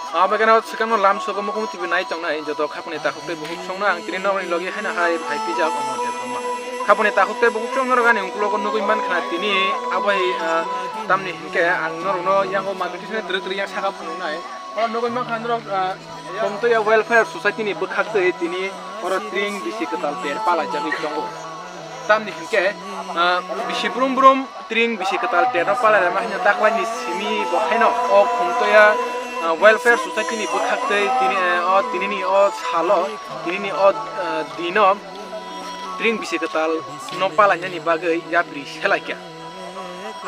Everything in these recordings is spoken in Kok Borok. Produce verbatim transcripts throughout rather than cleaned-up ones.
Abo keno swkangno lam sogo mukumu T V nai tongnai joto khaponi takhuk tei bukhuk songno ang tini norokni logi haino hai phai pijak omo Debbarma. Khaponi takhuk tei bukhuk song norok ani ungkulogo nugui mankha tini abo hai, ah, tamni hinkhe ang norokno yango mangwtwi twrwk twrwk yang saka phunuknai. O nugui mankha norok, ah, Khumtoya Welfare Society ni bwkhak twi tini oro tring bisi kwtal ter palaijagwi tongo. Tamni hinkhe, ah, bisi brum brum tring bisi kwtal terno palai rema hino taklaini simi bo haino o Khumtoya, ah, Welfare Society ni bwkhak twi tini, eh, o tinini o salo, tinini o, ah, dino tring bisi kwtal no palainani bagwi yapri selaikha.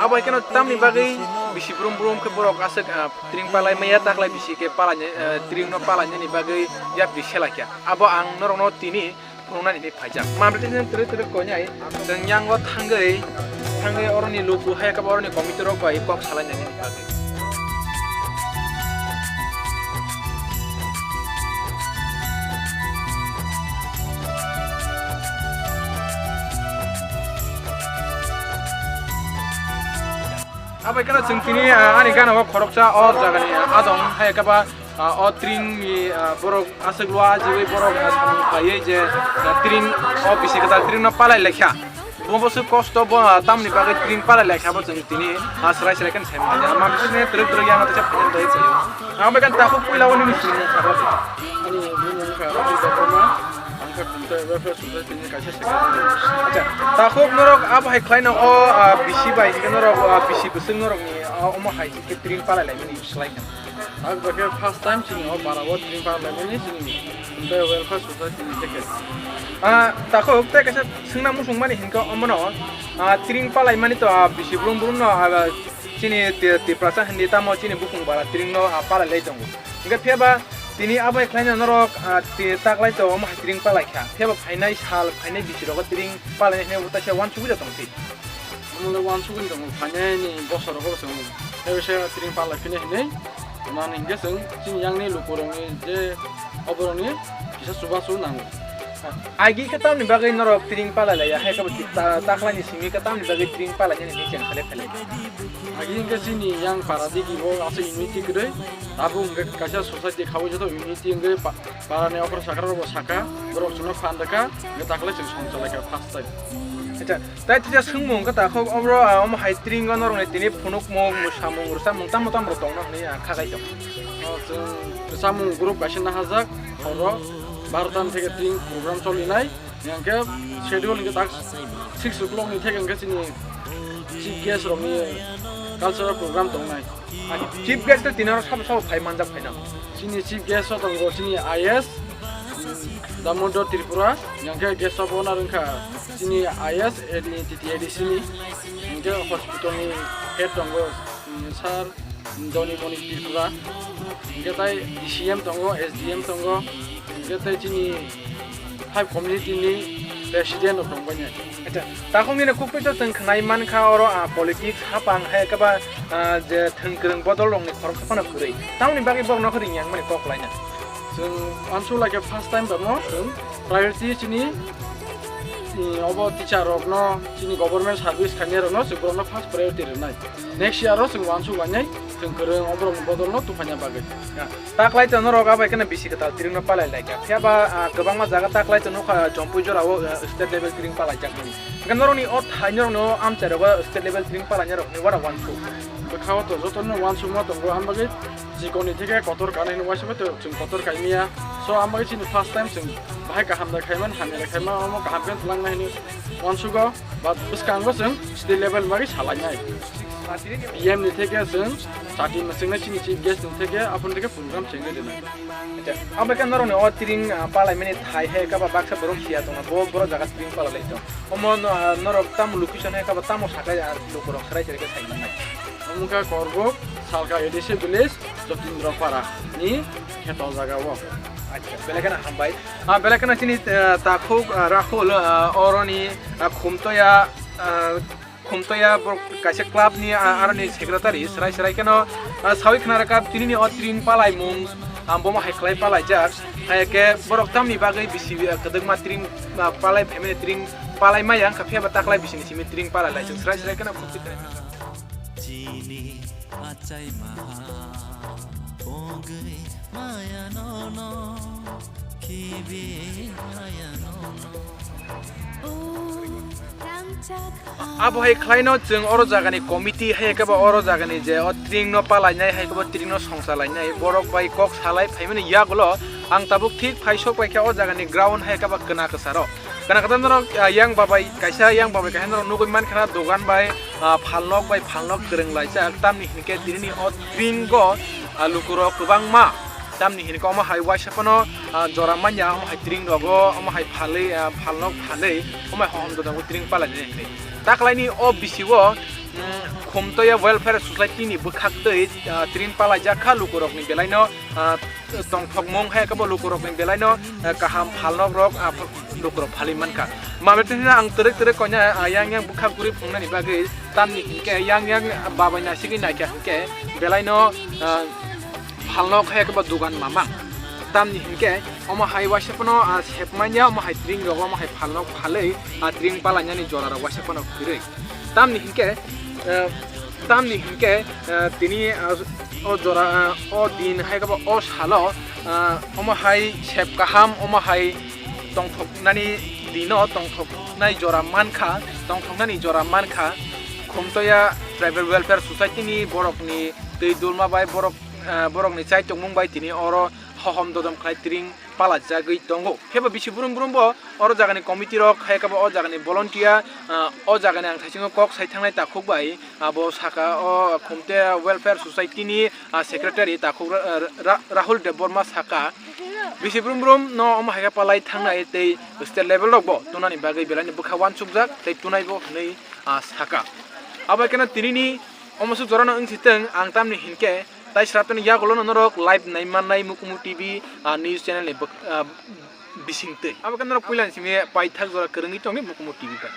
Abo hai kheno tamni bagwi bisi brum brum khe borok aswk, ah, tring palai maya taklai bisi khe palaina, ah, tring no palainani bagwi yapri selaikha. Abo ang norokno tini phunuknani hinwi phaijak. Mamrwtwi twrwk twrwk koinai chwng yango thangwi, thangwi oroni luku hai khe oroni committee rok bai kok salainani bagwi. Abai kheno chwng tini, ah, ani gana o khoroksa o jagani, ah, adong hai khe ba, ah, o tring ni, ah, borok aswk lua jiwi borok, ah, samung khlaiwi je, ah, tring o bisi kwtal tring no palai laikha. Bo bo swk kosto bo, ah, tamni bagwi tring palai laikha bo chwng tini, ah, swrai swrai khe sai manya. Ma bisne twrwk twrwk yang tesa phone doi phaio. Ang bai kan takhuk puila o nini sini sakha. Ani bini wngkha Rajiv Debbarma, ang kha Khumtoya Welfare Society ni kaisa secretary. Acha, takhuk norok abo hai khlaino o, ah, bisi bai hingke norok, ah, bisi bwswk norokni, ah, omo hai hingke tring palai laimani khlai kha. Ang bai khe first time chini o para o tring palai laimani chini Khumtoya Welfare Society ni ticket. Ah, takhuk tei kaisa swngna muchung mani hingke omono, ah, tring palai mani to, ah, bisi brum brum no, ah, chini Ti-, Tiprasa hindi tamo chini bukung bara tring no, ah, palai lai tongo. Hingke phiya ba tini abo hai khlaino norok, ah, ti-, taklai to omo hai tring palai kha. Phiya ba phainai sal, phainai bisi rogo tring palai hwnwi bo taisa uansugwi da tong si. Omo le uansugwi tongo, phainai ni bosor rogo se omo. Tei se tring palai phine hinwi, mani hingke chwng chini yang ni luku rok ni je oborok ni kisa chubachu nango. Agi khe tamni bagwi norok tring palai laiya, hai khe bo ta-, taklai ni simi khe tamni bagwi tring palai nani hwnwi cheng phele phele. Agi hingke chini yang para digi bo aswk unity kwrwi, tabuk hingke kaisa society khaui joto unity wngwi pa-, para ni okra sakra rok bo saka, borok chwngno phan rwkha, hingke taklai chwng song chalai kha first time. Acha, tai tisa swngmung khe takhuk obro, ah, omo hai tring o norok ni tini phunukmung, mwsamung, rwchapmung tamo tamo rok tongna hwnwi, ah, khagai tong. O, chwng rwchapmung group kaisa nahajak, horo Bharatani theke tring program cholinai. Hingke schedule hingke tak six o'clock ni theke hingke chini chief guest rokni cultural program tongnai. Chief guest to tini oro sabo sabo phai manjak phaina. Chini chief guest o tongo chini I S Damodar Tripura, hingke guest of honor wngkha chini I S ni T T A D C ni, hingke hospital ni head tongo, mm, sir. Donimoni Tripura, hingke tai D C M tongo, S D M tongo, hingke tai chini five community ni president rok tong bainai. Acha, takhuk nini kukpui to chwng khwnai mankha oro, ah, politics hapang hai khe ba, ah, je thwng kwrwng bodol rokni khoroksa phano kwrwi. Tamoni bagwi borokno khe ring yang mani kok laina. Chwng uansuk lai khe first time tamo chwng priority chini, mm, obo teacher rokno, chini government service khainai rokno chwng borokno first priority rwnai. Next year o chwng uansuk lainai, chwng kwrwng oborokni bodolno tubuphaina bagwi. Ya, taklai to norok abai kheno bisi kwtal tringno palai laikha. Phiya ba, ah, kwbangma jaga taklai to nukha, Jompui jorao, ah, state level tring palaijakmani. Hingkhe norokni o thai norokni o amchai rogo state level tring palainai rokni uara uansuk. Bwkha o to jotono uansukma tongo, ang bagwi chikoni theke kotor kanai hwnwi uaisa bai to chwng kotor kaimia. So, ang bagwi chini first time chwng bahai kaham da khaimani, hamya da khaimani, omo kaham khe twlangnai hwnwi uansugo. But bwskango chwng state level bagwi salainai. P M ni theke chwng chati mwchwngnai chini chief guest ni theke, aphuru theke program chengwi rwnai. Acha, abo khe norokni o tring, ah, palaimani thai hai khe ba baksa borok siya tongna, bo borok jaga tring pala lai tong. Omo no, ah, norok tamo location hai khe ba tamo sakai, ah, lukurok serai serai khe sai mannai. Omo khe Korbuk, Salka A D C village, Jotindra Para ni kheto jaga o. Acha, belai kheno hambai. Ah, belai kheno chini, eh, takhuk, ah, Rahul, ah, oroni, ah, Khumtoya, ah, Khumtoya borok kaisa club ni, ah, aroni secretary, serai serai kheno, ah, sawi khna rwkha tinini o tring palaimung, ah, bomo hai khlai palaijak. Hai khe borok tamni bagwi bisi, ah, kwdwkma tring, ah, palai phaimani tring palai maya wngkha, phiya ba taklai bisini simi tring palai lai chwng serai serai kheno khukti khlai. Chini achai maha. Abo hai khlaino chwng oro jagani committee hai khe ba oro jagani je o tring no palainai hai khe bo tring no songsa lainai borok bai kok salai phaimani yagulo ang tabuk thik phai sok bai khe o jagani ground hai khe ba kwna kwsaro. Kana kata norok, ah, yang babai kaisa, yang babai kaisa norok nugui mankha na dogan bai, ah, phalnok bai phalnok kwrwng laijak, tamni hinkhe tinini o tring go, ah, lukurok kwbangma, tamni hinkhe omo hai waisa phano, ah, jora manya, omo hai tring rogo, omo hai phalwi, ah, phalnok phalwi, omo hai hohom dodongo tring palainani hinwi. Taklaini o bisio, mm, Khumtoya Welfare Society ni bwkhaktwi, ah, tring palaijak kha lukurokni belaino, ah, tongthokmung hai khe bo lukurokni belaino, eh, kaham phalnokrok, ah, lukurok phalwi mankha. Mabetwi hwnna ang twrwk twrwk koina, ah, yang yang bwkha guri phungnani bagwi tamni hinkhe yang yang babai naisigwi naikha hinkhe belaino, ah, phalnok hai khe bo dogan mamang. Tamni hinkhe omo hai waisa phano, ah, sepmanya omo hai tring rogo omo hai phalnok phalwi, ah, tring palainani jorarok waisa phano kwrwi. Tamni hinkhe, eh, tamni hinkhe, eh, tini, ah, o jora, ah, o din hai khe bo o salo, ah, omo hai sep kaham, omo hai tongthoknani dino tongthoknai jora mankha, tongthoknani jora mankha. Khumtoya Tribal Welfare Society ni borokni twi dulma bai borok, ah, borokni chai tongmung bai tini oro hohom dodom khlai tring palajagwi tongo. Khe bo bisi brum brum bo oro jagani committee rok, hai khe bo o jagani volunteer, ah, o jagani ang thaisingo kok sai thangnai takhuk bai, abo saka o Khumte Welfare Society ni, ah, secretary takhuk Ra-, Ra-, Rahul Debbarma saka. Bisi brum brum no omo hai khe palai thangnai tei state level rok bo tunani bagwi belai ni bwkha uansukjak tei tunai bo hwnwi, ah, saka. Abo khe no tinini omo su jorano wng si tong ang tamni hinkhe tai sraptani yagulo no norok live nai mannai Mukumu T V, ah, news channel ni bwk-, ah, bisingtwi. Abo khe norok puila ni simi paithak jora kwrwngwi tongni Mukumu T V bai.